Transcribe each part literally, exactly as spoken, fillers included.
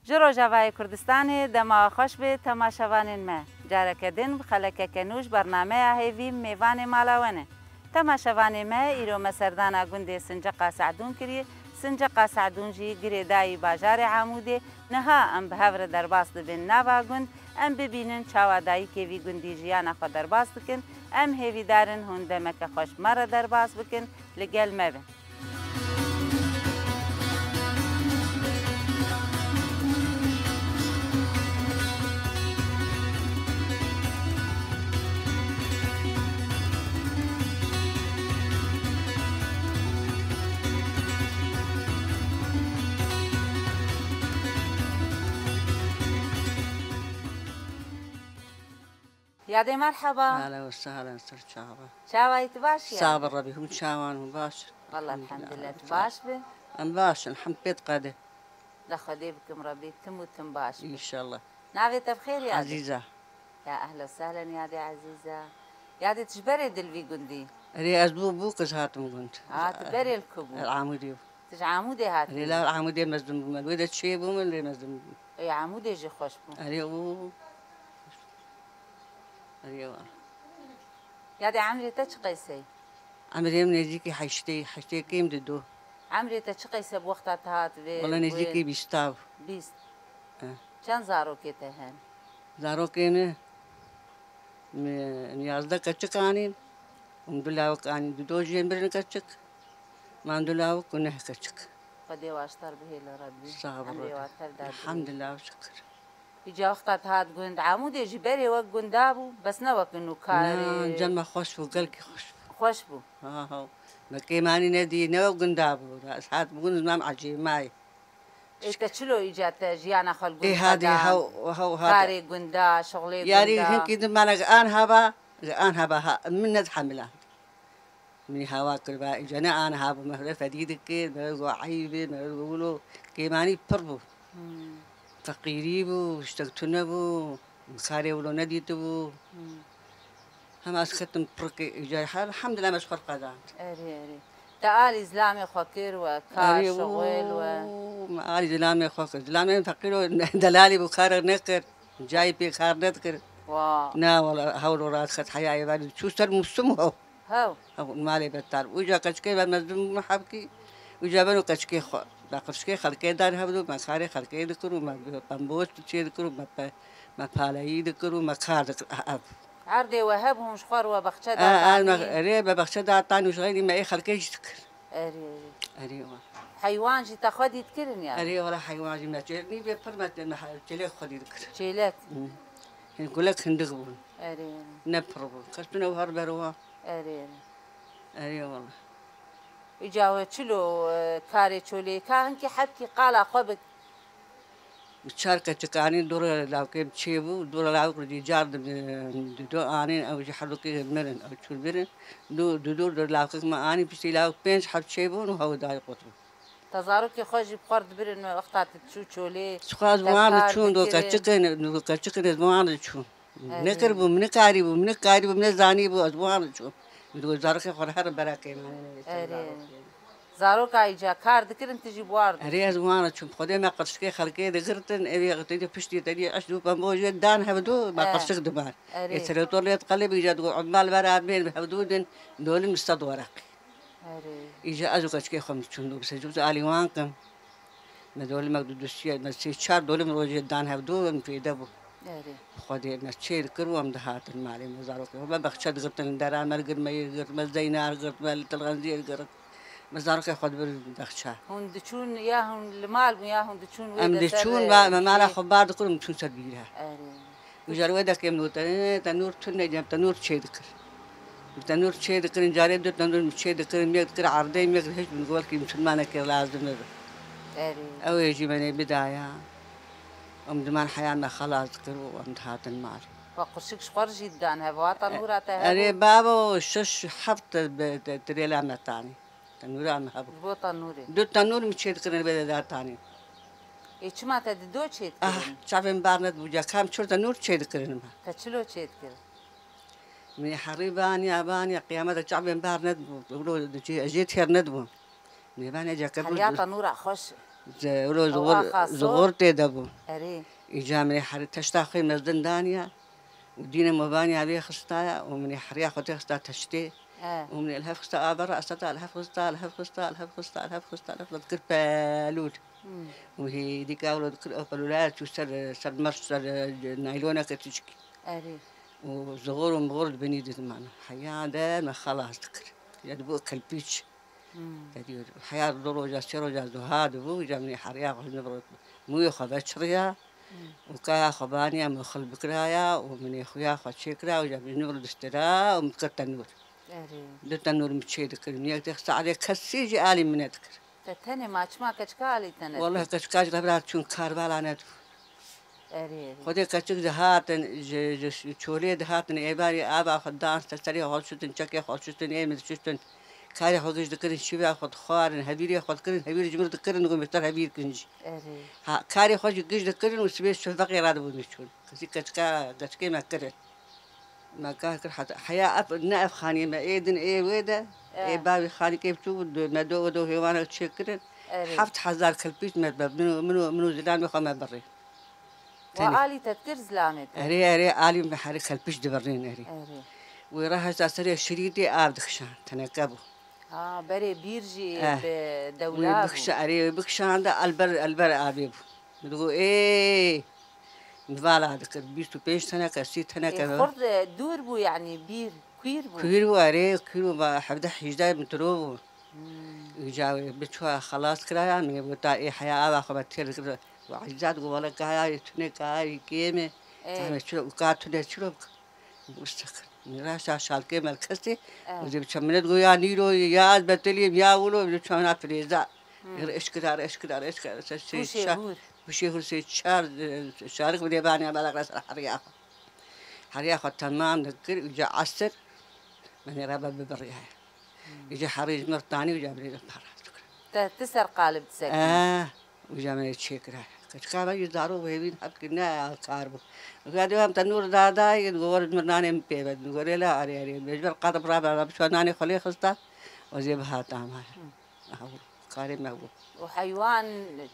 Ji Rojavayê Kurdistanê dema xweş bê temaşevanên me. Careke din bi xelekeke nû ji bernameya hêvî mêvanê mala we ne. Temaşevanê me, îro me serdana gundê Sinceqa Se'dûn kiriye. Sinceqa Se'dûn jî girêdayî bajarê Amûdê. Niha em bi hev re derbas dibin nava gund, em bibînin çawa dayikê vî gundî jiyana xwe derbas dikin. Em hêvîdar in hûn demeke xweş bi me re derbas bikin, li gel me bin. Yadê merheba. Ehlen we sehlen, ser çava. Çawa yî, tu baş yî? Sax be Rebî, hûn çawan, hûn baş in? Wallah, elhamdulillah, tu baş be? Em baş in, hemd pê diqede. De Xwedê bikim Rebî tim û tim baş be. Înşallah. Navê te bi xêr yadê? Ezîza. Ya ehlen sehlen yadê Ezîza. Yadê tu ji berê dil vî gundî? Erê ez bû bû qiz hatim gund. Ha, tu berê li ku bû? Li Amûdê bû. Tu ji Amûdê hatî? Erê la Amûdê mezin bûme. Wê de çê bûme lê mezin bûme. Ê, Amûdê jî xweş bû. Erê û. Erê wa. Yadê emrê te çi qeysey? Emrê min nêzîkî heştê, heştê kêm dido. Emrê te çi qeyse bi wexta te hat vê? Wala nêzîkî bîsta bû. Bîst. Eh. Çend zarokê te hene? Zarokê min, min yazdeh keçik anîn. Û min du lawik anîn, dido jê mirin keçik. Man du lawik û neh keçik. Xwedê waştar bihêle Rebbî. Sax be Rebbî. Emrê water da. Elhamdulillah, şikir. Îca wexta te hat gund, Amûdê jî berê wek gunda bû, bes ne wek nû karê. Na, cem me xweş bû, gelkî xweş bû. Xweş bû. Ha, ha. Me kêmanî nedî, ne wek gunda bû. Ez hat bûn, ez mam ecêmayê. Ê te çilo îca te jiyana xwe li gund xwe da? Ê hadê, hew, hew, hadê. Karê gunda, şixulê gunda. Yarî hinkî din me ne an heba, an heba ha, min nedihemila. Min hewa kiriba, îca ne aniha bû, me hûre fedî dikir, me go eyb e, me go wilo kêmanî pir bû. Hmm. Feqîrî bû, tiştek tune bû, karê wilo nedîtibû. Hmm. Hema ez ketim pirkê, îca her, elhamdulillah me ji xwe qedand. Erê, erê. Te alî zilamê xwe kir we, kar, erê, şixul we. Û, me alî zilamê xwe kir. Zilamê min feqîr o, delalî bû, karek nekir. Cayê pê kar nedikir. Wa. Na, wala, hewlo rahat xet heyayê ve, çû ser mûsim o. Hew. Hew, malê betal. Uca keçikê ve mezin bû hebkî. Uca beno keçikê xwe. Me qirşikê xelkê dan hevdu, me karê xelkê dikir û me pemboş çê dikir û me pe-, me paleyî dikir û me kar dikir. Ah, ev. Erdê we hebûn ji xwe re we bexçe da tanî. Erê, me bexçe da tanî û ji xeyrî me ê xelkê jî dikir. Erê, erê. Erê, wa. Heywan jî te xwe dît kirin yani? Erê, wala heywan jî me çêr nî bê pir me, me çêlek xwe dî dikir. Çêlek? Hı. Hin gulek hindik bûn. Erê, erê. Ne pir bûn. Kes tune û her ber wa. Erê, erê. Erê wala. Îca we çilo, e, karê çolê ka hinkî hebkî qala xwe bik. Bi çar keçik anîn dora lawkê çê bû, dora lawik dî car di, di do anîn, ew jî herdokê mirin, ew çûn birin. Du, du dor dora lawkek me anî, piştî lawik pênc heb çê bûn û hew dayê qut bû. Te zarokê xwe jî bi xwe re dibirin me wexta tu çû çolê. Ji xwe ez wan diçûn, do keçikên, do keçikên ez wan diçûn. Erê. Nekiribû, min nikarîbû, min nikarîbû, min nezanîbû, ez wan diçûn. Min digot zarokê xwe re herin bera kêmanê. Erê. Zaroka îca kar dikirin, tu jî bi wan re diçûn. Erê, ez wan diçûn. Xwedê me qirşikê xelkê digirtin, ev yê te dî piştî te dî eş dû pembo jê dan hevdu, me qirşik diman. Erê. Ê seletor lê diqelibî, îca digot, "Ummal vera bên, hevdu din, dolim sed wereqî." Erê. Îca ez û keçikê xwe min diçûn, dû bi sejû alî wan kim. Me dolimek du dûsiye, me sê çar dolim rojê dan hevdu, em fêde bû. Erê. Xwedê me çê dikir û em dihatin malê me zarokê xwe. Me bexçe digirtin, dera me li gir me yê girt, me zeynar girt, me li tilxenziyê girt. Me zarokê xwe dibir bexçe. Hûn diçûn ya hûn li mal bûn ya hûn diçûn wê de ser, e, me, me mala xwe bar dikir û em diçûn ser bîra. Erê. Û jar wê dekê min gote, "Ê, tenûr tune, cem tenûr çê dikir." Bi tenûr çê dikirin, carê du tenûr min çê dikirin, yek dikir erdê, yek hiç min welkî misilmanekê lazim nebe. Erê. Ew ê jî me nê bidaya. Em diman heya me xelas dikir û em dihatin mal. Xwe qurşik ji xwe re jî didan hev, wa tenûra te hebû? Erê babo, şeş heft te-, te-, tirêla me tanî. Tenûra me hebû. Ji bo tenûrê. Du tenûr min çê dikirin vê de datanî. Ê, çima te di do çê dikirin? Ah, çavên bar nedibû, ca kam çor tenûr çê dikirin me. Te çilo çê dikirin? Min herî baniya, baniya, qiyameta çavên bar nedibû. Wilo di cê, ez jê têr nedibûm. Min vaniya ca kebû. Heriya tenûra xweş. Ze-, wilo Ew zixur, axa sor. Zixur tê de bû. Erê. Îca min ê herî teşta xwe mezin daniya û dîne movaniya vê xistaya û min ê heriya xwe tê xista teştê. He. Û min ê li hev xista a berra, eseta li hev xista, li hev xista, li hev xista, li hev xista, li hev xista, li hev xista, kir pelûl. Hmm. Û hê dîka wilo dikir ew pelûlaya çû ser, ser merş, ser, e, nayloneke tişkî. Erê. Û zixur û mixur di binî didimana. Heya de me xelas dikir. Ya dibû kelpîç. Hmm. Te dî, heya du roja, sê roja zuha dibû, îca min ê heriya xwe ji nû re, mûyê xwe veçiriya Hmm. û kaya xwe baniya, min xil bikiraya û min ê xuya xwe çêkira û îca min ji nû re distira û min dikir tenûr. Erê. Di tenûr min çê dikir. Min yek têxist alê kesî jî alî min nedikir. Te tenê ma çima keçika alî te nedikir? Wallahî keçika ji revra çûn karvala nedibû. Erê, erê. Xwedê keçik dihatin, ji, ji çolê dihatin, êvarî ava xwe dan ser serê xwe şitin, çekê xwe şitin, ê min şitin. Karê xwe giş dikirin, şîva xwe dixwarin, hevîrê xwe dikirin, hevîr ji min dikirin, got, "Min ser hevîr kin jî." Erê. Ha, karê xwe jî giş dikirin û sibê şefeqê radibûn diçûn. Kesî keçika, keçikê me kirin. Me kar kir heta heya ev, ne ev xaniyê me, ê din ê wê de, Eh. ê bavê xanîkê biçûk bû, me do, do hêwanek çêkirin. Erê. Heft hezar kelpîç me, me, min û, min û, min û zilamê xwe me birî. Wa Tenê. Alî te dikir zilamê te? Erê, erê, alî me herî kelpîç dibirîn erê. Erê. Wê re heta serê şirîtê av dikişan, teneke bû. Ha, berê bîr jî Eh. bi Wê dewla bû. Bikişa-, erê, wê bikişan de elber, elber avê bû. Min digot, ê, min vala dikir, bîst û pênc teneke, sî teneke Ê, be. Xurt, e, dûr bû, yanî bîr, kuîr bû. Kuîr bû, erê, kuîr bû, ba hevdeh hîjdeh metre bû. Hmm. Îca wê biçû xelas kiraya, min ê gota, ê, heya ava xwe me têr dikir. Û Ezîza digot, wele kaya yê tune, kaya yê kêm e. Ê. Kame çilo, û ka tune çilo bik. Wisa kir. Min raşta şalkê me li kesê, Eh. û zê biçe min digot, ya nîro, ya ez betilîm, ya wilo, biçe min a firêza. Hmm. Rêş kira, rêş kira, rêş kira, rêş kira, Pûşê şa-, hûr. Pûşê hûr sê çar, e, şarik bide baniya belek re ser heriya xwe. Heriya xwe temam dikir, îca esir, min ê rebe bibiriyaye. Hmm. Îca herî ji mir tanî, îca birê para dikir. Te ti ser qalib disekî? Eh, îca min ê çêkira. Keçika me jî zarok bû, hêvîn hebkî ne kar bû. Ga diwam te nûr dadayê, digot, "Were ji mir nanê min pê be." Digot, "Lê la, erê, erê." Ji ber qadib rabe, me biçû nanê xwe lê xista, û zê bihat ama. Hmm. Aha, karê me bû. Û heywan,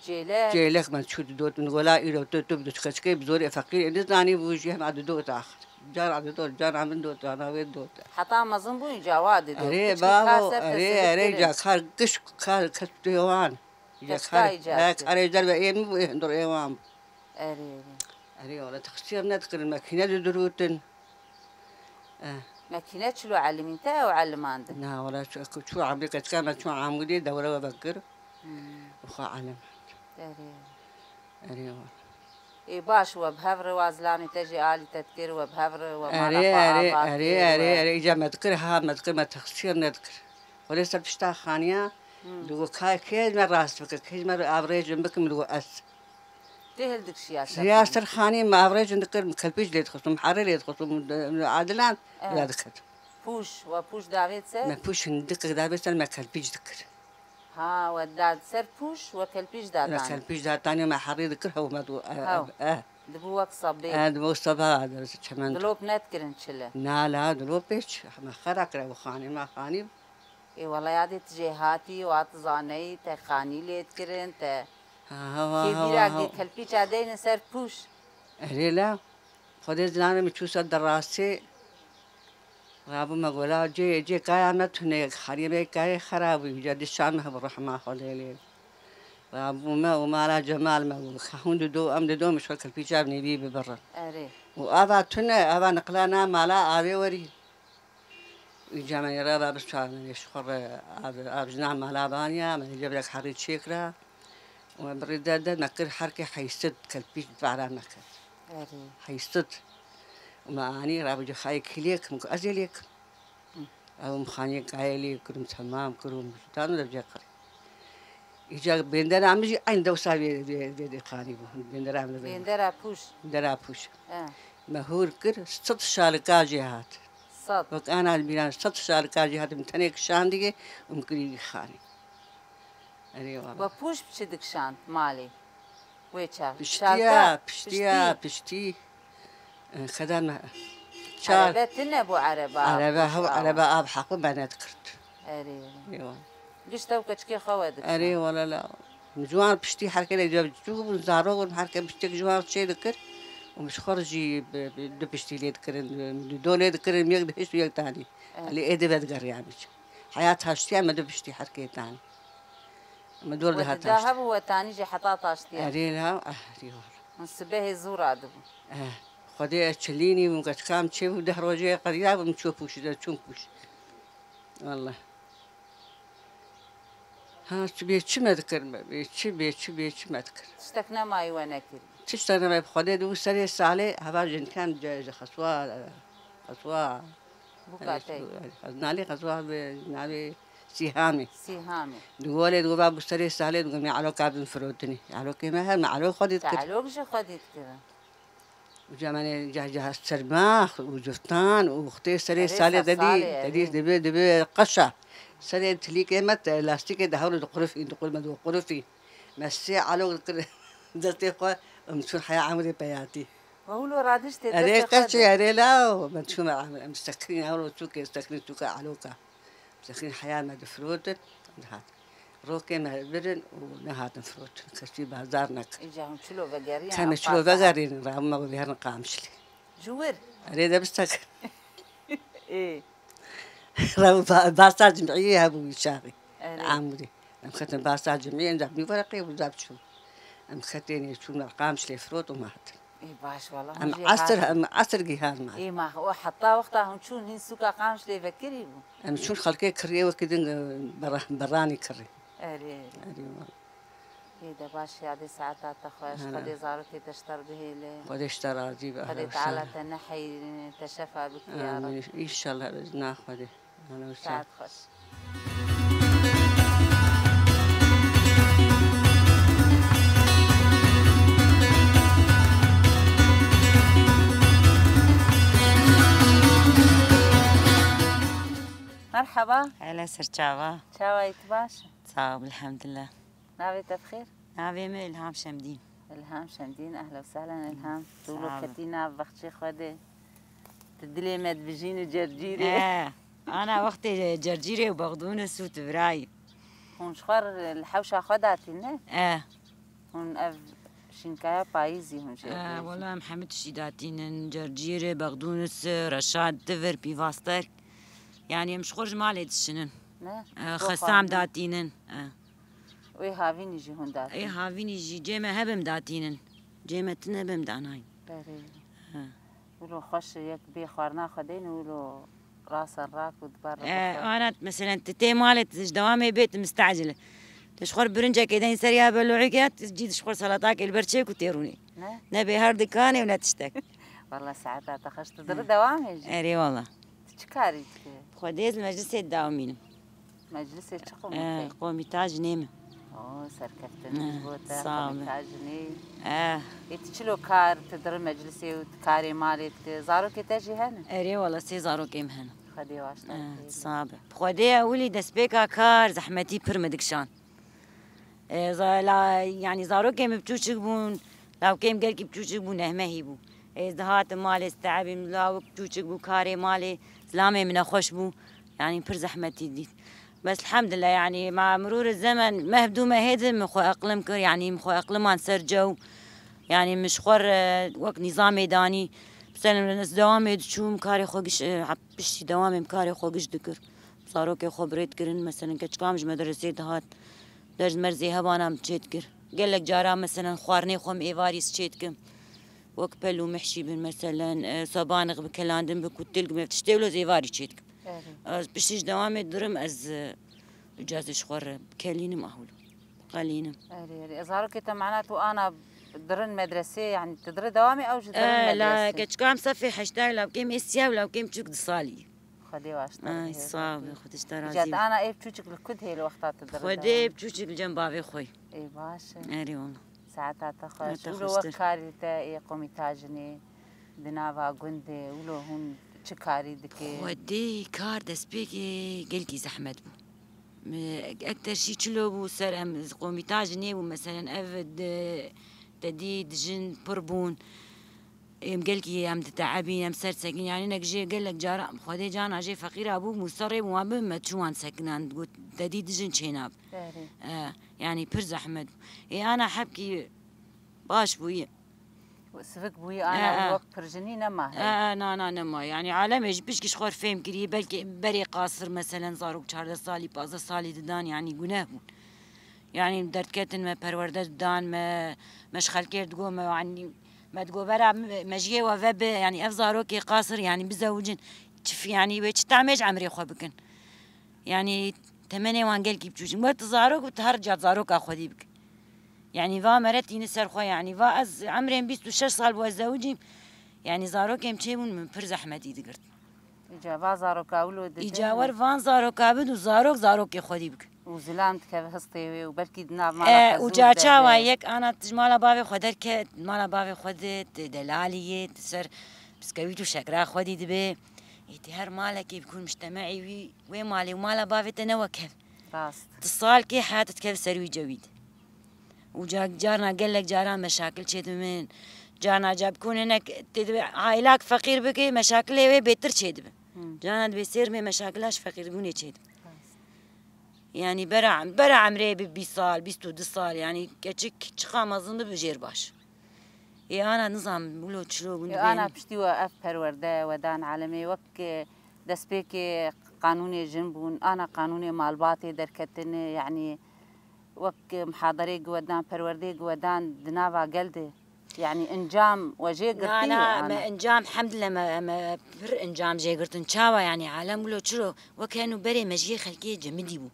çêlek? Çêlek me çû didot, min got, "La îro tu, tu bi keçikê bi zorê feqîr ê nizanî bû jî hema didot axir." Cara didot, cara min dot, cara wê dot. Heta mezin bûyî cawa didot. Erê, Keçikê bavo, kar ser erê, erê, teselî ca kirin. Kar giş, kar kes tu wan. Keçika Kar, îcar he, kir. Karê derve ê min bû, ê hundir ê wan bû. Erê, erê. Erê, wala texsîr nedikirin, mekîne didirûtin. Eh. Mekîne çilo elimîn te ew elimandin? Na, wala çu-, ku çû Amrîka, çika me çû Amûdê dewre we vekir. Hmm. Û xwe elimand. Erê. Erê, wala. Ê baş, we bi hev re wa zilamê te jî alî te dikir, we bi hev re we mala Erê, xwe erê, ava erê, kir, erê, we erê, îca me dikir, ha, me dikir, me texsîr nedikir. Xwedê ser pişta xaniya, Hmm. digo, "Ka-, kê ji me rast bike, kê ji me avrêjin bikim?" Digo, "Ez." Tê hildikişiya ser Riya xanî. Ser xanî me avrêjin dikir, min kelpîç lê dixistim, herê lê dixistim, adilan Evet. Lê dikir. Pûş, we pûş davêt ser? Me pûş hindik davêt ser, me kelpîç dikir. Ha, we da ser pûş, we kelpîç da Me tanî. Kelpîç da tanî, me herê dikir, hew me du, e, Hew. E, e. Dibû wek sebê. E, dibû seba, çemen. Dilop nedikirin çile. Na, la, dilop pêç, me xera kire, we xanî, me xanî. Ê wela yadê tu jê hatî, wa tu zaneyî, te xanî lê dikirin, te Ha, ha, ha, kê ha, bîra ha. Gê kelpîça deyne ser pûş. Erê la, Xwedê zilamê min çû ser derasê, rabû me gola cê, cê kaya me tune, xaniyê me kayê xera bû, ca dişan me hebû rehma Xwedê lê. Rabû me û mala Cemal me bû, ka hûn dido, em dido, min şo kelpîça bi nêvî bibirin. Erê. Û ava tune, ava niqla na mala avê werî. Îca me ê reva bistane, ji xwe re av, av jina mala baniya, me ê cevrek herî çêkira. Û me birî der der, me kir herkê heysit, kelpîç dibara me kir. Erê. Heysit. Û me anî, rabû cixayê kî lê kim, ku ez ê lê kim. Hı. Ew em xaniyê kayê lê kirim, temam kirim, dan de cê qirî. Îca bêndera min jî eyn dewsa vê, vê, vê dê xanî bû. Bêndera min vê. Bêndera pûş. Bêndera pûş. He. Me hûr kir, sed şalika jê hat. Sed. Wek ana bîran sed şalika jê hat, min tenê kişandiye û min kirî xanî. Erê wala. We pûş bi çi dikişand malê? Wê çax. Piştiya, Şalka, piştiya, piştî. Piştî. Eh, xeda me. Çar. Erebe tune bû ereba. Erebe, hew ereba av heqû me nedikirt. Erê. Yo. Giş tew keçikê xwe we dikişand. Erê, wala la. Min ciwan piştî herkê lê, çûk bûn zarok bûn, herkê piştêk ciwan çê dikir û min ji xwe re jî bi, bi du piştî lê dikirin, du do lê dikirin, yek dihişt û yek danî. Evet. Lê êdî vedigeriya min. Heyat haştiya me du piştî herkê danî. Me dor We dihat dida haşt. Hebû we tanî jî heta taştiya. Erê la, eh, erê wala. Hûn sibehê zû radibû. Eh, Xwedê ez çilînî bûm, keçikam çê bû, deh rojê qeriya bûm, çû pûşî de, çûm pûş. Wallah. Ha, tu bê çi me dikir me? Bê çi, bê çi, bê çi me dikir? Tiştek nemayî we nekirî. Tiştek nemayî, bi Xwedê di wî serê salê heva jinkan ce-, ji xeswa, xeswa. Bûka te. Nalê xeswa bi navê Sîhamê. Sîhamê. Di golê di gova bi serê salê di gomê eloka bin firotinî. Elokê me her me elok Xwedê Te dikir. Elok ji Xwedê dikir. Uca me ne ca, ca sermax û ciftan û xtê serê Erê salê ser dedî, salê, dedî erê. Dibe, dibe qaşa. Serê tilîkê me te lastîkê de hewlo diqurifî, diqur-, me diqurifî. Me sê alok dikir destê xwe, em çûn heya emrê peyatî. Wewlo radiştê Erê destê xwe qeçê, de. Erê law, me çûn em, em sekrîn, hewlo çûkê sekrîn çûka aloka. Zexîn heya me difirotin, dihat. Rokê me birin û nehatin firotin. Kesî bazar nekir. Îca hûn çilo vegeriyên Kemê ew çilo pasan. Vegerînin, rabû me vegerin Qamişlî. Ji wir? Erê de bistek. Ê. Rabû ba-, basa cimiyê hebû wî çaxî. Erê. Amûrê. Em ketin basa cimiyê, encam wî wereqê û zab çû. Em ketênê çûn me Qamişlê firot û me hatin. Ê, baş, wala hûn Em jê esir, hatin. Em esir gihan me. Ê, ma o heta wexta hûn çûn hîn sûka Qamişlê vekirî bû? Em çûn xelkê kirrê wekî din, e, berra-, berranî kirrê. Erê. Erê, wala. Ê, de baş, yadê saeta te xweş, Ana. Xwedê zarokê te ji te re bihêle. Xwedê ji te razî be, Xwedê Teala te neheyîne, te şefa bike, ya Reb. Amîn. Înşallah, bi izna Xwedê. Ana wisa. Saet xweş. Merhaba. Hele ser çava. Çawa yî, tu baş? Sağ ol, elhamdülillah. Navê te bi xêr? Navê min Ilham Şemdîn. Ilham Şemdîn, ehlen we sehlen Ilham. Tu wilo ketî nav bexçê Xwedê. Tu dilê me dibijînî cercîrê. Eh, ana wextê cercîrê û bexdûnis û tu birayî. Hûn ji xwe re li hewşa xwe datîne? Eh. Hûn ev şînkaya payîzî hûn jê Eh, dibêjin? Wela em hemî tiştî datînin. Cercîrê, bexdûnis, reşad, tivir, pîvaster. Yanî em ji xwe ji malê dişinin. Ne? Eh, xesam datînin. Eh. Wê havînî jî hûn datin? Ê havînî jî cê me hebim datînin. Cê me tine bim danayîn. Erê. He. Wilo xweş e, yek bê xwarina xwe deyne, wilo rasen rak û dibar re E, bixwe. Ana, meselen, tu tê malê, tu ji dewamê bê, tu mistecil e. Tu ji xwe birincekê deyîn ser ya beloyekê, tu cî ji xwe selatakê li ber çêk û tê rûnê. Ne? Ne bê her dikanê û ne tiştek. Wala saeta te xweş, tu diri dewamê jî. Erê wala. Tu çi karî dikî? Xwedê ez li meclisê didawamînim. Meclisê çi qomîteyê? Eh, qomîta jinê me. Oo, serkeftin ji bo te, sağ ol. Qomîta jinê. Eh. Ê, tu çilo kar, tu diri meclisê û tu karê malê dikî? Zarokê te jî hene? Erê wala, sê zarokê min hene. Xwedê waştar Eh, bikî. Sağ be. Xwedê ewilî destpêka kar zehmetî pir me dikişand. E, za-, la-, yanî zarokê min piçûçik bûn, lawkê min gelkî piçûçik bû, neh mehî bû. Ez dihatim malê, ez teebîm, lawik piçûçik bû, karê malê, zilamê min nexweş bû. Yanî pir zehmetî dît. Bes elhamdulillah, yanî ma mirûr zemen meh bi dû mehê di min xwe eqlim kir, yanî min xwe eqliman ser cew. Yanî min ji xwe re wek nîzamê danî. Mesela ez dewamê diçûm, karê xwe giş, e, piştî dewamê min karê xwe giş dikir. Zarokê xwe bi rê dikirin, mesela keçika min ji medresê dihat. Derz merzê hebana min çê dikir. Gelek cara, meselen, xwarinê xwe min êvarî çê dikim. Wek pel û mihşî bin, meselen, e, sabanix bi kelandin bi kutilk me tiştê wilo ez êvarî çê dikim. Erê. Ez piştî ji dewamê dirim, ez, e, icazê ji xwe re bikelînim, ahûlo. Biqelînim. Erê, erê. Zarokê te mana tu ana dirin medresê, yanî tu diri dewamê ew jî dirin medresê. E, la keçika min sefê heştay, lawkê min ê siyah, lawkê min çûk du salî. Xwedê waştar bihêle. Ay, sağ ol, Xwedê ji te razî be. Îcat ana ê piçûçik li ku dihêle wexta tu diri dewamê? Xwedê piçûçik li cem bavê xwe. Ê, baş e. Erê wala. Saeta te xweş. Saeta xweştir. Wilo wek karî te ê qomîta jinê di nava gundê, wilo hûn çi karî dikê? Xwedê kar destpêkê gelkî zehmet bû. Me, ekter şî çilo bû ser em qomîta jinê bû, meselen ev di, te dî dijin pir bûn. Êm gelkî em diteebîn, em ser sekin, yanî nek jê gelek cara Xwedê cana jê feqîra bû, mûserê wan bi me çû wan sekinan, got, te dî dijin çênab. Berê. E, yanî pir zehmet bû. Ê ana hebkî baş bûyî. Sivik bûyî E, ana e. Wek pirjinî nema E, heye. E, na, na, nema. Yanî alemê ji pişkî ji xwe fêm kirî, belkî berê qasir, meselen, zarok çardeh salî, pazdeh salî didan, yanî guneh bûn. Yanî derdketin me, perwerde didan me, me ji xelkê digo me, yanî me digo vera me, mejiyê we vebe, yanî ev zarokê qasir, yanî bizewicin, çi fi-, yanî wê çi tamê ji emrê xwe bikin. Yanî temenê wan gelkî biçûk in. Wek tu zarok bî, tu her ca zaroka xwedî bike. Yanî va mere tîni ser xwe, yanî va ez emrêm bîst û şeş sal bû ez zewicîm. Yanî zarokêm çêbûn min pir zehmetî digirt. Îca va zaroka wilo didin. Îca wer van zaroka bid û zarok zarokê xwedî bik. Û zilam dikeve histê wê û belkî di nav mala E, xwe û zû ca çawa derdê. Yek ana tu ji mala bavê xwe derket, mala bavê xwe de, tu delalî yê, tu ser biskewît û şekra xwedî dibe. Ê, tu her malekê bikûn mujtemeî wî, wê malê û mala bavê te ne wek hev. Rast. Tu salkê heyat dikeve ser wî cewî de. Û ca-, carna gelek caran meşakil çêdibin. Carna ca bikûn hinek tê dibe aîlak feqîr bike, meşakilê wê bêtir çêdibe. Hmm. Carna dibê sêrmê meşakila ji feqîrbûnê çêdibe. Rast. Yanî bera, bera emrê bi bîst sal, bîst û du sal, yanî keçik çiqa mezin bibe jêr baş. Ê ana nizam wilo çilo bûn Ê dibên. Ana piştî we ev perwerde we dan alemê wek, e, destpêkê qanûnê jin bûn, ana qanûnê malbatê derketine, yanî wek muhaderê giwedan, perwerdê giwedan di nava gel de. Yanî encam we jê girtî Na, na, ana? Me encam, hemdile me, me pir encam jê girtin. Çawa yanî alem wilo çiro? Wek heno berê mejiyê xelkê cemidî bû.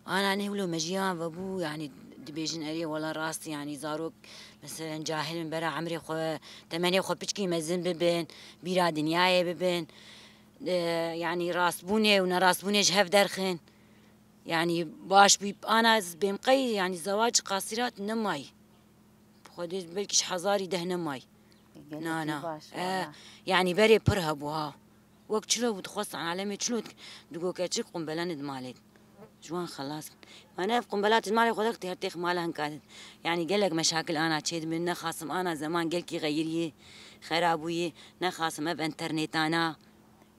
Ana ne wilo mejiyan ve bû, yanî dibêjin erê wela rast, yanî zarok, meselen cahil in, bera emrê xwe, temenê xwe piçkî mezin bibin, bîra dinyayê bibin. E, yanî rastbûnê û nerastbûnê ji hev derxin. Yanî baş bû, ana ez bêm qey, yanî zewac qasîrat nemayî. Xwedê belkî ji hezarî deh nemayî. Gelekî Na, na. Baş, E, wala. Yanî berê pir hebû ha. Wek çilo bû dixwestin alemê çilo dik-, digo keçik qumbelanê di malê. Ji wan xelas bin. Mane ev qumbelat ji malê xwe derxitî her têx mala hinka din. Yanî gelek meşakil ana çêdibin, nexasim ana zeman gelkî xeyiriyê, xerabûyê, nexasim ev enternetana.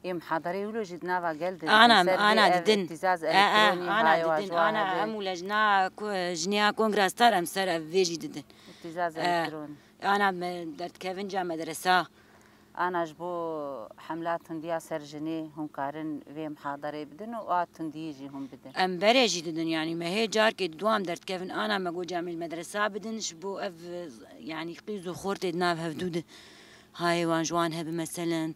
Ê muhaderê wilo jî di nava gel de Ana, didin. Ser vê ana ev didin. Îhtizaz E, e, elektronî ana hayo didin. Ji wan Ana hebe. Em û lejna ku-, jiniya Kongra Star em ser ev vê jî didin. Îhtizaz E, elektronî. Ana me derdkevin ca medresa. Ana ji bo hemla tundiya ser jinê hûn karin vê muhaderê bidin û a tundiyê jî hûn bidin. Em berê jî didin, yanî me hê carkê di dua em derdkevin, ana me got camêl medresa bidin, ji bo ev, yanî qîz û xortê di nav hevdû de hayê wan ji wan hebe, meselen,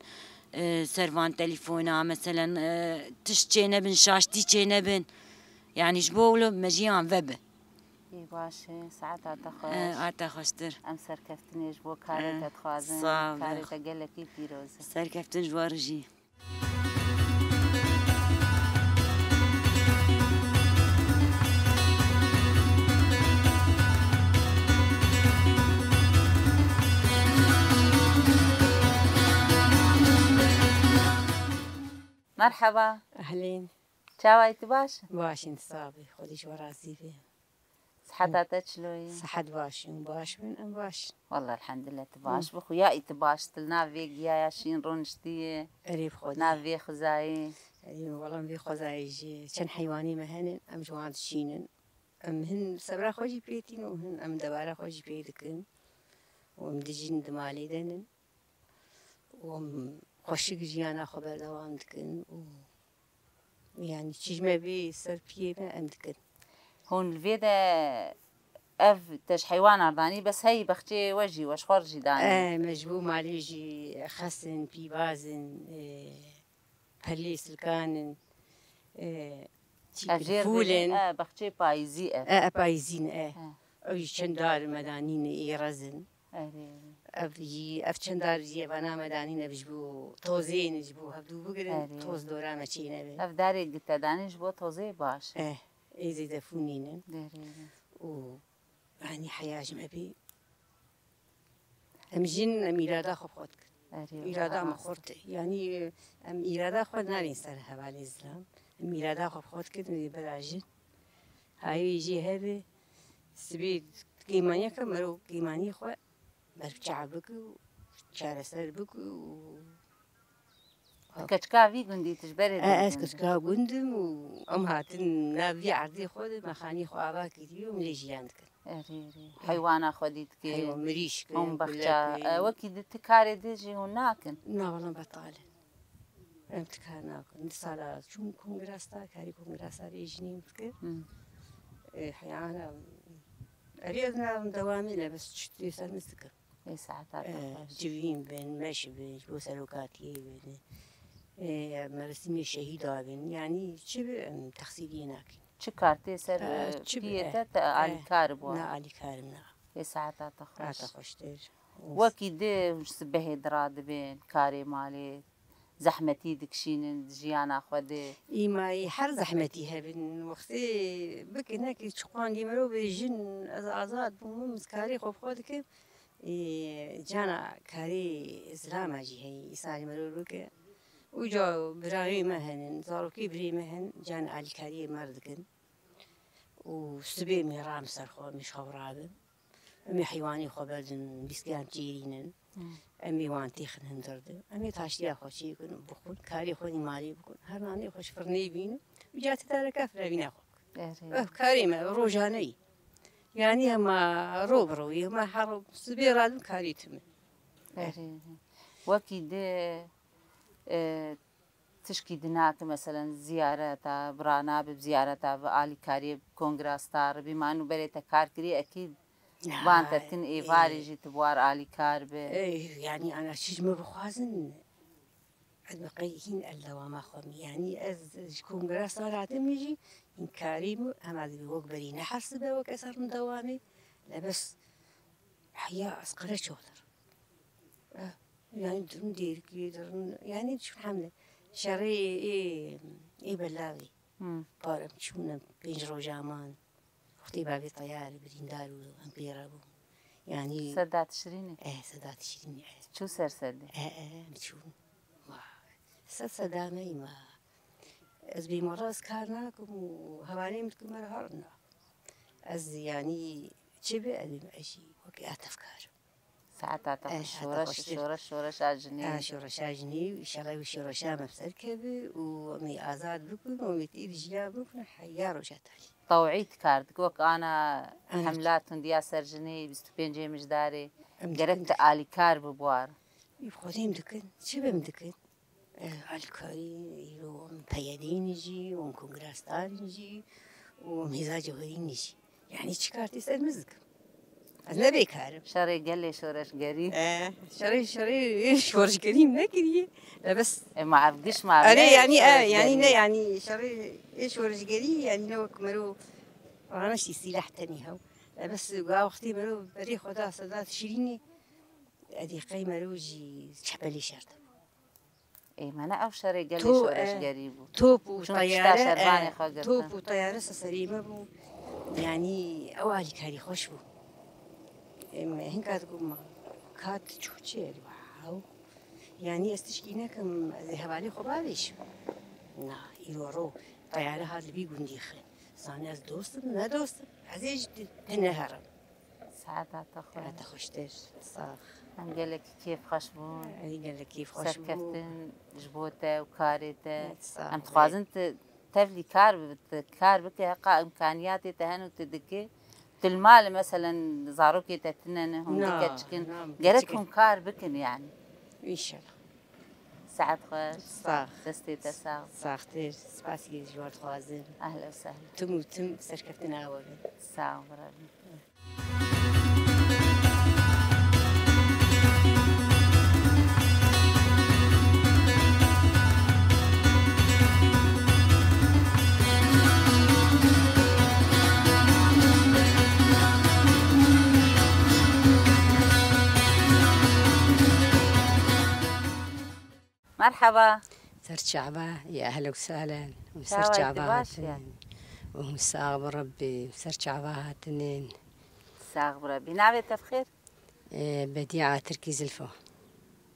e, ser van telefona, meselen, e, tişt çê nebin, şaştî çê nebin. Yanî ji bo wilo mejiyan vebe. Ê baş e, saeta te xweş. E, a te xweştir. Em serkeftinê ji bo karê E, te dixwazin. Sağ ol, Karê te gelekî pîroz e. Serkeftin ji we re jî. Merheba. Ehlîn. Çawa yî, tu baş? Baş in, sax bî. Xwedî ji we razî be. Siheta te çilo ye? Sihet baş in, baş bin, em baş in. Wallah, elhamdülillah, tu baş Hı. bi. Xuya î tu baş, tu li nav vê giyaya şîn roniştî ye. Erê bi Xwedê. Nav vê xizayê. Erê, wala em vê xwezayê jî. Çend heywanî me henin, em ji wan dişînin. Em hin sebra xwe jî pê tîn û hin em debara xwe jî pê dikin. Û em dijîn di malê de nin. Û em xweşik jiyana xwe berdewam dikin û, yanî, çi ji me bê ser piyê me em dikin. Hûn li vê de ev te ji heywanan danî, bes hey bexçê we jî, we ji xwe re jî danî? E, me ji bo malê jî xes in, pîbaz in, e, pelê silkan in, e, çî Ev jêr fûl dibêjin, in. E, bexçê payîzî ev. E, e, payîzî ne, e. He. Ew jî çend dar me danîne, ê rezin. Erê. Ev yî, ev çend dar jî evana me danîn, ev ji bo tozê ne, ji bo hevdû bigirin, Erê. toz dora me çê nebe. Ev darê gite danîn ji bo tozê baş e. Eh, ê zêde fûnînin. Derê. Û, yanî heya ji me bê. Em jin, em îrada xwe bi xwe dikin. Erê, Îrada me wala xurt e. Yanî, em îrada xwe narin ser hevalê zilam. Em îrada xwe bi xwe dikin, em ê bera jin. Hayê jê hebe, sibê kêmaniyeke mero kêmaniyê xwe Ber çav bike û çareser bik û Keçika vî gundî tu ji berê E, ez dirgin. Keçika gund im û em hatin nav vî erdê xwe de me xanî xwe ava kiriye û em lê jiyan dikin. Erê, erê. Heywana xwe dî dikê. Heywan mirîşk, Hûn gulek, baxça. E, wekî di ti karê dê jî hûn nakin? Na, wela betal e. Em ti kar nakin. Di sala çûm kongresta, karî kongresta rê jinî dikir. Hmm. E, heywana, erê ez narim dewamê le, bes çi tê ser min dikim. Ê saeta te E, xweş. Civîn bin, meş bin, ji bo serokatiyê bin. E, merasîmê şehîda bin. Yanî çi bi, em, texsîriyê nakin. Çi kar tê ser, E, e, çi bi, piyê e, te, te e, alîkar bû. Na alîkarim na. Ê saeta te xweş. Saeta xweştir. Wekî di sibehê diradibin, karê malê, zehmetî dikişînin di jiyana xwe de? Îmayî her zehmetî hebin. Wextê bike neke çiqandî mirov bê jin ez azad bûm, ez karê xwe bi xwe dikim. Ê, cana karê zilama jî heye, îsarê mirov bike. Uca birayê me henin, zarokê birê me henin, can alîkariyê me re dikin. Û sibê em ê ram ser xwe, em ê ji xew rabin. Em ê heywanê xwe berdin, bîstiyan çêrînin. Hmm. Em ê wan têxin hundir de. Em ê taştiya xwe çêkin, bixwin, karê xwe nîmalê bikun. Her nanê xwe ji firnê bînin. Uca ti dereka firevîna xwe bikin. Erê. Ev karê me, rojane ye. Yanî hema ro bi ro ye, hema her sibê radin karê tune. Erê. Wekî di, e, tişkî di nake, meselen ziyareta, bi ranabe bi ziyareta, bi alîkariyê, bi kongra star, bi man û berê te kar kirî, ekîd van te dikin êvarê jî tu bi war alîkar bi. Ey, yanî ana çi ji min bixwazin, ez bi qey hîn el dewama xwe min. Yanî ez ji kongra star hatim jî, hîn karî min, hema dibî wek berî ne hesibe wek ez herim dewamê, le bes heya ez qere çoldir. Eh, yanî dirin dêrikê, dirin, yanî çûn hemle. Şerê ê, ê belavê. Hmm. Parem çûne pênc roja man. Wextê bavê teyar birîndar û em pê re bûn. Yanî Sedat Şirînê? Eh, Sedat Şirînê, eh. Çû ser sedê? Eh, eh, em çûn. Vay. Sed sedameyî ma. Ez bêmala ez kar nakim û hevalê min dikim me re herin na. Ez yanî çi be ez ê me jî wekî atefkar im. Saeta te xweş, şoreş, şoreş, şoreşa jinê. Şoreşa jinê, înşallah wî şoreşa me bi ser keve û em ê azad bikin û em ê tê de jiyan bikin, heya roja talî. Tewî tu kar dikî, wek ana hemla tundiya ser jinê, bîst û pêncê Mijdarê, gerek tu alîkar bi bi war. Xwedê em dikin, çi bi em dikin? Eh, alîkarî, îro em peyedeyî ne jî, em kongrastarî ne jî û em hêza cewherî ne jî. Yanî çi kar tê ser min dikim? Ez ne bêkar im. Şerê gelê şoreşgerî. Eh, şerê, şerê şoreşgerî nekiriye. Le bes. E, ma ev giş ma Erê, ne yanî, eh, yanî ne, şoreşgerî. Yanî şerê ê şoreşgerî, yanî ne wek mero raneştî sîleh tenî hew. Le bes ga wextê mero berê xwe da Sedat Şirînê, edî qey mero jî çepelê şer de bû. Ê, me ne ew şerê gelê To-, şoreşgerî e, bû. Top û Çûn tişta teyare, şervanê e, xwe girtin. Top û teyare se serê me bû. Yanî ew alîkarî xweş bû. Em, hinka digo ma, ka tu çû çi ye? Wow. Yanî ez tişkî nekim, ez ê hevalê xwe bavêjim. Na, îro ro, teyare hat li vî gundî xin. Zanî ez dost im, ne dost im. Ez ê ji te neherim. Saeta te xweş. Saeta xweştir. Sax. Em gelekî kêfxweş bûn. Ey, gelek kêfxweş bû. Serkeftin ji bo te û karê te. Sax be. Em dixwazin tu tevlî kar bi, tu kar bike, heqa îmkaniyatê te hene û tu dikî. Tu li mal, meselen, zarokê te tune ne, hûn du keçik in. Na, na, gerek hûn kar bikin, yanî. Înşallah. Saet xweş. Sax. Destê te sax. Saxtir. Spasî ji we dixwazim. Ehlen we sehlen. Tim û tim serkeftina we bin. Sağ ol, bira bin. Merhaba. Ser çava, ya ehlen we sehlen. Ser çava hatin. Û sax bi Rebbî, ser çava hatinin. Sax bi Rebbî. Navê te bi xêr? Ee, Bedîa Tirkî Zilfo.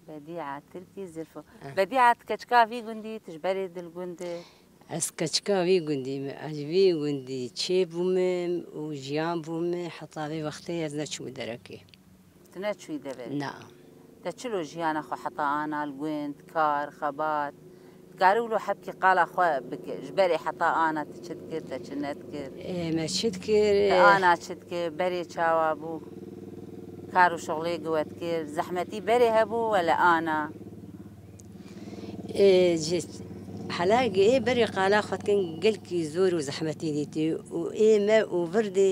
Bedîa Tirkî Zilfo. Eh. Bedîa, tu keçika vî gundî, tu ji berê dil gund î? Ez keçika vî gundî me. Ez vî gundî çê bûme û jiyan bûme, heta vê wextê ez neçûme derekê. Tu neçûyî deverê? Na. Te çilo jiyana xwe heta ana li gund, kar, xebat? Dikarî wilo hebkî qala xwe bike. Ji berê heta ana tu çi dikir, te çi nedikir? Ê, me çi dikir? Te ana çi dikir? Berê çawa bû? Kar û şixulê ku we dikir? Zehmetî berê hebû wele ana? Ê, ji helagê ê berê qala xwe dikin gelkî zor û zehmetî dîtî û ê me û vir dê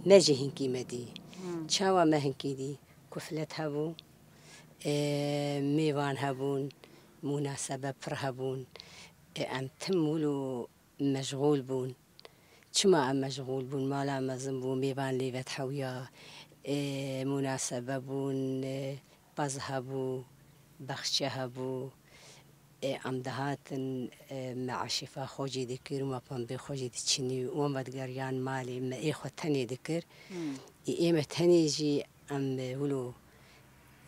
me jî hinkî me dî. Hmm. Çawa me hinkî dî? Kuflet hebû, ê, mêvan hebûn, mûnasebe pir hebûn. Ê, em tim wilo meşxûl bûn. Çima em meşxûl bûn? Mala mezin bû, mêvan lê vedhewiya, ê, mûnasebe bûn, ê, pez hebû, baxçe hebû. Ê, em dihatin, ê, me eşîfa xwe jî dikir û me pembê xwe jî diçinî û em vedigeriyan malê, me ê xwe tenê dikir. Hmm. Ê, ê me tenê jî em, ê, wilo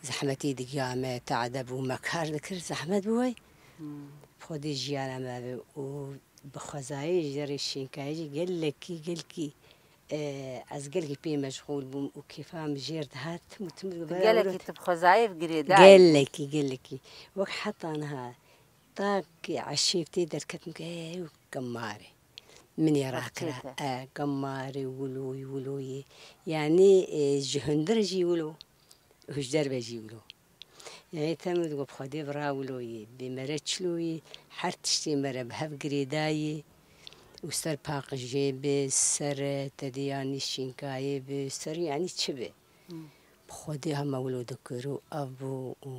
zehmetî digiya me, te'de bû, me kar dikir, zehmet bû wey. Hmm. Xwedê jiyana me be û bi xwezayê ji derê şînkayê jî gelekî, gelekî, e, ez gelekî pê meşxûl bûm û kêfa min jêr dihat, tim û tim digot, bera Gelekî wilo tu bi xwezayê bi girêdayî. Gelekî, gelekî. Wek heta niha, ta ki eşîf tê derket min ke, "Ey, wek gemarê." Min ê rakira, Rexçê te. E, gemarê, wiloyî, wiloyî. Yanî, e, ji hundir jî wilo, û ji derve jî wilo. Yanî te min digot, bi Xwedê bi ra wiloyî, bê mere çiloyî, her tiştê mere bi hev girêdayî û ser paqijê bi, ser, e, tediyanî şînkayê bi, ser yanî çi bi. Hmm. Bi Xwedê hema wilo dikir û ev bû û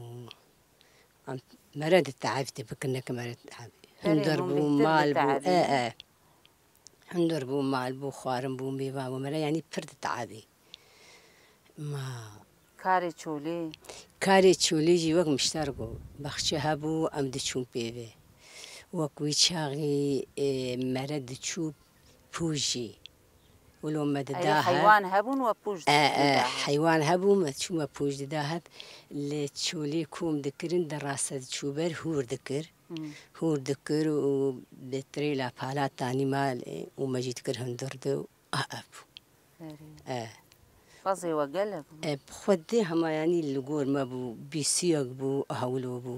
em, mere di te'evî tê bikin, neke mere di te'evî. Berê Hundir hûn bû, bêhtir mal bû, dite'evî. E, e. Hundir bû, mal bû, xwarin bû, mêvan bû, mere yanî pir dite'evî. Ma. Karê çolê? Karê çolê jî wek mişter got, baxçe hebû, em diçûn pê ve. Wek wî çaxî, ê, mere diçû pûj jî. Wilo me dida hev. Heywan hebûn we pûj dida hev? E, e, heywan hebû, me çû me pûj dida hev. Li çolê kom dikirin, di rase diçû ber, hûr dikir. Hmm. Hûr dikir û bi tirêla pala tanî malê û me jî dikir hundir di û a ev bû. Erê. E. Pezê we gelek bû. E, bi Xwedê hema yanî li gor me bû, bîsiyek bû, aha wilo bû.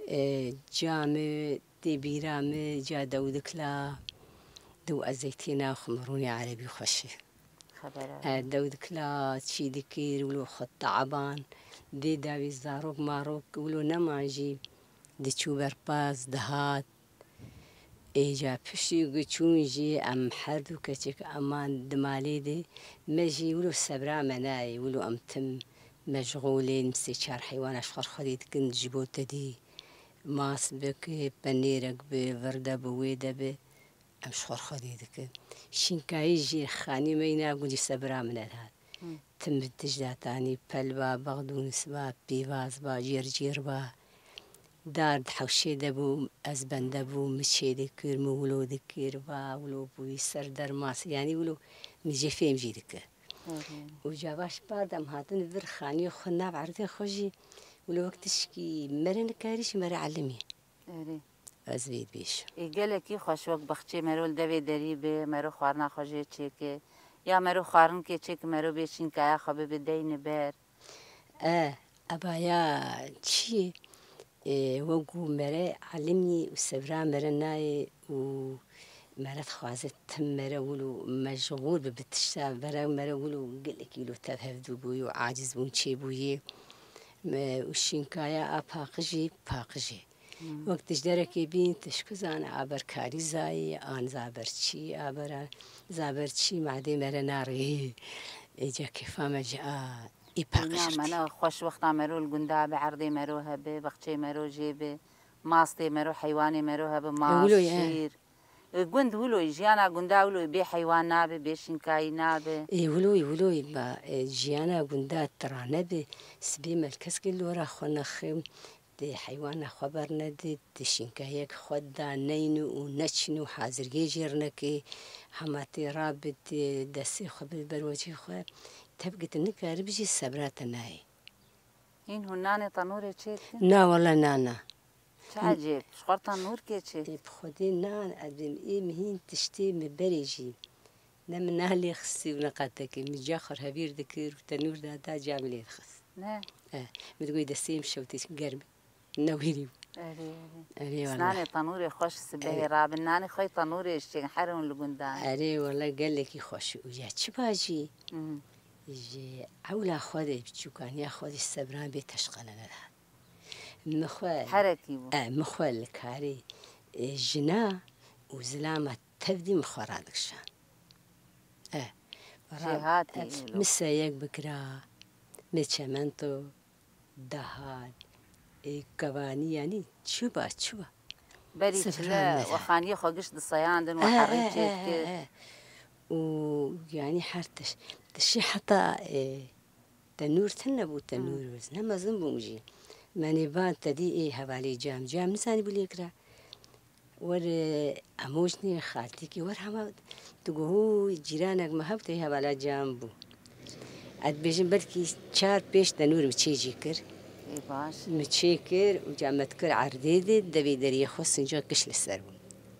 E, ca me tê bîra me, ca dewdikla, dew ez zeytîna xwe me rûnê erebî xweş e. Xebera. E, dewdikla çî dikir, wilo xwe te'eban, dê dawî zarok marok, wilo neman jî diçû berpaz, dihat. Êca piştî ku çûn jî em her du keçik eman di malê de, me jî wilo sebra me nayê, wilo em tim meşxûlên, sê çar heywana ji xwe re xwedî dikin ji bo te dî. Mas bike, penêrek bi, vir de bi, wê de bi, em ji xwe re xwedî dikin. Şînkayî jî xanî me yî na gundî sebra min nedihat. Hı. Tim bi tij de tanî, pel ba, bexdûnis ba, pîvaz ba, cêrcêr ba. Dar di hewşê de bû, ez bende bû, min çê dikir, min wilo dikir, va wilo bûyî ser dermas, yanî wilo min jê fêm jî dikir. Hı hı. Û cava ji par de em hatin vir xaniyê xwe nav erdê xwe jî, wilo wek tişkî mere nikarî jî mere elimî. Erê. Ez vê dibêjim. Ê, gelekî xweş wek baxçê mero li devê derî be, mero xwarina xwe jê çêke. Ya mero xwarinkê çêke, mero bê şînkaya xwe bibe deyne ber. E, eba ya çi ye? E, wek ku mere elimî û sebra mere nayê û mere dixwaze tim mere wilo meşxûl bibe bi tişta, mere, mere wilo gelekî wilo tev hevdû bûyî û aciz bûn çêbûyî. Me, û şînkaya a paqijî, paqijê. Hmm. Wek tu ji derekê bîn, tu ji ku zane aber karî zayî, an zaber çî, abera, zaber çî madê mere narê. Êca kêfa me ji a ê paqij. Mena, mena xweş wexta mero li gunda be, erdê mero hebe, baxçê mero jê be, mastê mero, heywanê mero hebe, mas, wilo ye. Şîr. E, gund wilo ye, jiyana gunda wilo ye, bê heywan nabe, bê şînkayî nabe. Ê, wilo ye, wilo ye, ba, e, jiyana gunda tirane be, sibê me li keskê lora xwe nexim, Tê heywana xwe bernedî, tê şînkayek xwe daneyni û neçin û haziriyê jê rinekê, hema tê rabit, tê destê xwe bi berwecî xwe, tevgî tu nikaribî jî sebra te nayê. Hîn hûn nanê tenûrê çêdikin? Na wele na na. Çi ecêb, ji xwe re tenûrkê çêk? Ê, bi Xwedê na, ez bêm ê min hîn tiştê min berê jî. Ne min na lê xistî û ne qatekê. Min ca xwe re hevîr dikir û tenûr dada ca min lê dixist. Ne? E, min digot destê min şewtê germ e. Newêrî bû. Erê, erê. Erê, wele. Nanê tenûrê xweş sibehê rabin. Erê. Nanê xwe yê tenûrê şên herin li gundan. Erê, wele gelekî xweş û ya çi bajî. Hmm. Ji ewla xwe de, biçûkaniya xwe de sebran bê teşqele nedat. Min xwe Herekî bû. E, min xwe li karê, e, jina û zilama tevdî min xwe radikişand. E, Jêhatî e, wilo. Min seyek bikira, min çemento, dahat, e, kevanî, yanî çi ba, çi ba. Berî çile wexaniyê xwe giş diseyandin, e, we herî çêdikir. E, e. Û yanî her tiş-, tişî heta, e, tenûr tune bû, tenûr biz ne mezin bûm jî. Menê van te dî ê hevalê cam, cam nisanî bû lê kira. Wer, e, emojnê xaltîkî wer hema tu gohû cîranek me hebû te hevala cam bû. Ez dibêjim belkî çar pênc tenûr mi çê jî kir. Ê baş. Mi çê kir û ca me dikir erdê de devê deriyê xwe sinca kiş li ser bû.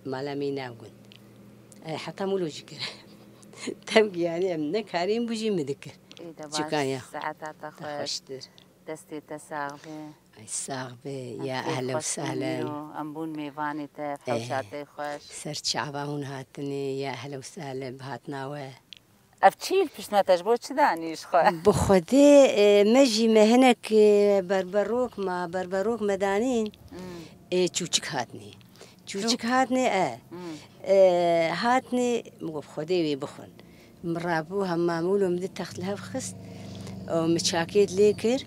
Mala me nav gund. E, heta mûlo jî kir. Tev giyanî em ne karên bû jî mi dikir. Ê de baş. Çikan ya. Saeta te xweş. Xweştir. Destê te sax be. Ay, sax be, ya ehlen û sehlen. Em bûn mêvanê te, eh, hewşa te xweş. Ser çava hûn hatinê, ya ehlen û sehlen bi hatina we. Ev çî li pişt me te ji bo çi danî ji xwe? Bi Xwedê, e, me jî me hinek, e, berberok ma, berberok me danîn, hmm, e, çûçik hatinê. Çûçik hatine, e. Hmm. E, hatine, min got, Xwedê wê bixwin. Min rabû hemamûl û min di text li hev xist û min çakêt lê kir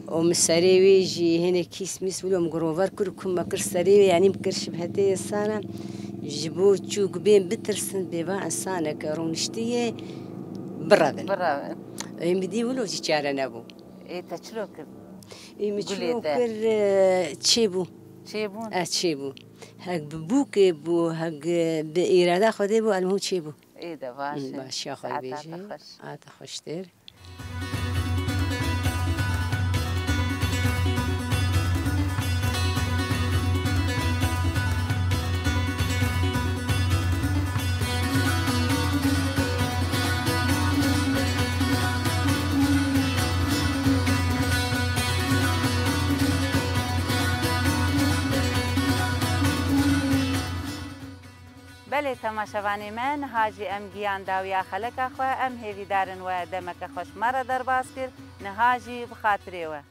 û min serê wê jî hinê kîs mîs wilo min girover kir û kum me kir serê wê, yanî min kir şibhetê insana ji bo çûk bên bitirsin, bê va insaneke rûniştiyê birevin. Birevin. Ê min dî wilo jî çare nebû. Ê, te çilo kir? Ê, min çilo kir, e, çêbû. Çêbûn? E, çêbû. Hek bi bûkê bû, hek, e, bi îrada Xwedê bû, elmû çêbû. Ê de baş e. Başiya xwe bêjî. Saeta te xweş. A te xweştir. Belê temaşevanê me, niha jî em giyan dawiya xeleka xwe, em hêvîdarin we demeke xweş me re derbas kir, niha jî bi xatirê we.